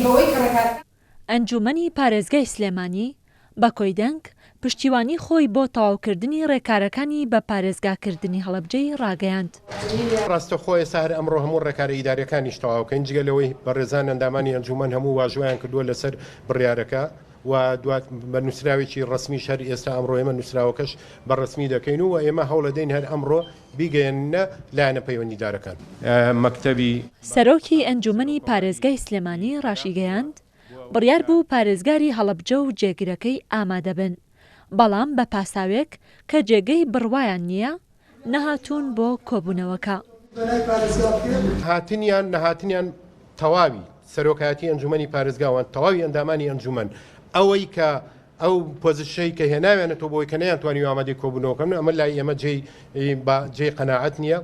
بەوەی کە ڕێکارەکان. ئەنجوومەنی پارێزگای سلێمانی بە کۆی دەنگ پشتیوانی خۆی بۆ تەواوکردنی ڕێکارەکانی بە پارێزگاکردنی هەڵەبجەی ڕاگەیاند. ڕاستەوخۆ ئێستا هەر ئەمڕۆ هەموو ڕێکارە ئیداریەکانیش تەواوکەین، جگە لەوەی بەڕێزان ئەندامانی ئەنجوومەن هەموو واژۆیان کردووە لەسەر بڕیارەکە و دوات بە نووسراوێکی ڕەسمیش هەر ئێستا ئەمڕۆ ئێمە نووسراوەکەش بە ڕەسمی دەکەین و ئێمە هەوڵەدەین هەر ئەمڕۆ بیگەیەننە لایەنە پەیوەندیدارەکان. مەکتەبی. سەرۆکی ئەنجوومەنی پارێزگای سلێمانی ڕاشیگەیاند، بڕیار بوو پارێزگاری هەڵەبجە و جێگرەکەی ئامادەبن، بەڵام بە پاساوێک کە جێگەی بڕوایان نییە، نەهاتوون بۆ کۆبوونەوەکە. هاتنیان نەهاتنیان تەواوی سەرۆکایەتی ئەنجومەنی پارێزگا و تەواوی ئەندامانی ئەنجومەن ئەوەی کە ئەو پۆزشەی کە هێناویانەتەوە بۆی کە نەیانتوانیوە ئامادەی کۆبوونەوەکە بن ئەمە لای ئێمە جێی جێی قەناعەت نییە.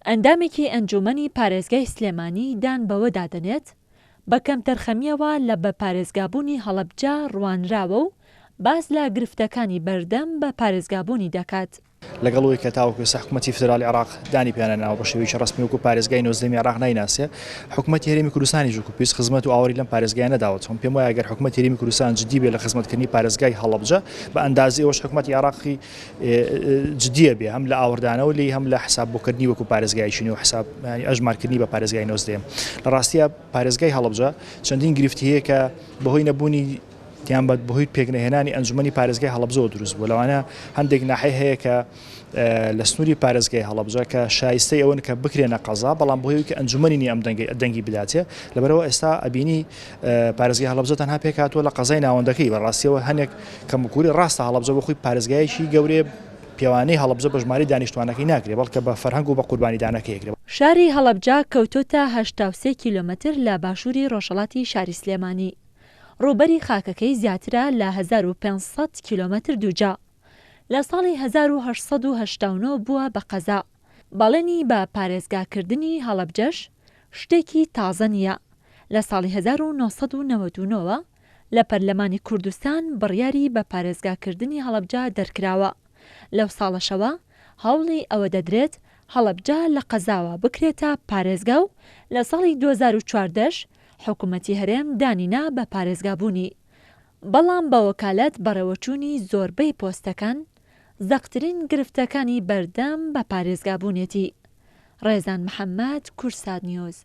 ئەندامێکی ئەنجومەنی پارێزگای سلێمانی دان بەوەدا دەنێت، بە کەمتەرخەمییەوە لە بە پارێزگابوونی هەڵەبجە ڕوانراوە و باس لە گرفتەکانی بەردەم بە پارێزگابوونی دەکات. لەگەڵ ئەوەی کە تاوەکو ئێستا حکومەتی فیدراڵی عێراق دانی پێنەناوە بە شێوەیەکی ڕەسمی وەکو پارێزگای نۆزدەمی عێراق نایناسێ، حکومەتی هەرێمی کوردستانیش وەکو پێویست خزمەت و ئاوڕی لەم پارێزگایە نەداوەتەوە. پێم وایە گەر حکومەتی هەرێمی کوردستان جدی بێ لە خزمەتکردنی پارێزگای هەڵەبجە بە ئەندازەی ئەوەش حکومەتی عێراقی جدیە بێ هەم لە ئاوڕدانەوە لێی هەم لە حساب بۆکردنی وەکو پارێزگایەکی نوێ و حساب ئەژمارکردنی بە پارێزگای نۆزدەیەم. لە ڕاستیا پارێزگای هەڵەبجە چەندین گرفتی هەیە کە بەهۆی نەبوونی یان بە بەهۆی پێکنەهێنانی ئەنجومەنی پارێزگای هەڵەبجەوە دروست بووە، لەوانە هەندێک ناحیە هەیە کە لە سنووری پارێزگای هەڵەبجە کە شایستەی ئەوەن کە بکرێنە قەزا، بەڵام بەهۆی کە ئەنجومەنی نییە ئەم دەنگەی دەنگی بداتێ، لەبەرئەوە ئێستا ئەبینی پارێزگای هەڵەبجە تەنها پێکهاتووە لە قەزای ناوەندەکەی، بە ڕاستیەوە هەنێک کەموکوری ڕاستە هەڵەبجە بۆ خۆی پارێزگایەکی گەورەیە، پێوانەی هەڵەبجە بە ژمارەی دانیشتوانەکەی ناکرێ، بەڵکە بە فەرهەنگ و بە قوربانیدانەکەی ئەکرێ. شاری هەڵەبجە کەوتۆتە 83 کیلۆمەتر لە باشووری ڕۆژهەڵاتی شاری سلێمانی. ڕووبەری خاکەکەی زیاترە لە 1500 کیلۆمەتر دووجا. لە ساڵی 1889 بووە بە قەزا. بەڵێنی بە پارێزگاکردنی هەڵەبجەش شتێکی تازە نییە. لە ساڵی 1999 وە لە پەرلەمانی کوردستان بڕیاری بە پارێزگاکردنی هەڵەبجە دەرکراوە. لەو ساڵەشەوە هەوڵی ئەوە دەدرێت هەڵەبجە لە قەزاوە بکرێتە پارێزگا و لە ساڵی 2014 ش حکومەتی هەرێم دانی نا بە پارێزگابوونی، بەڵام بە وەکالەت بەڕێوەچوونی زۆربەی پۆستەکان زەقترین گرفتەکانی بەردەم بە پارێزگابوونێتی. ڕێزان محەمەد، کوردسات نیوز.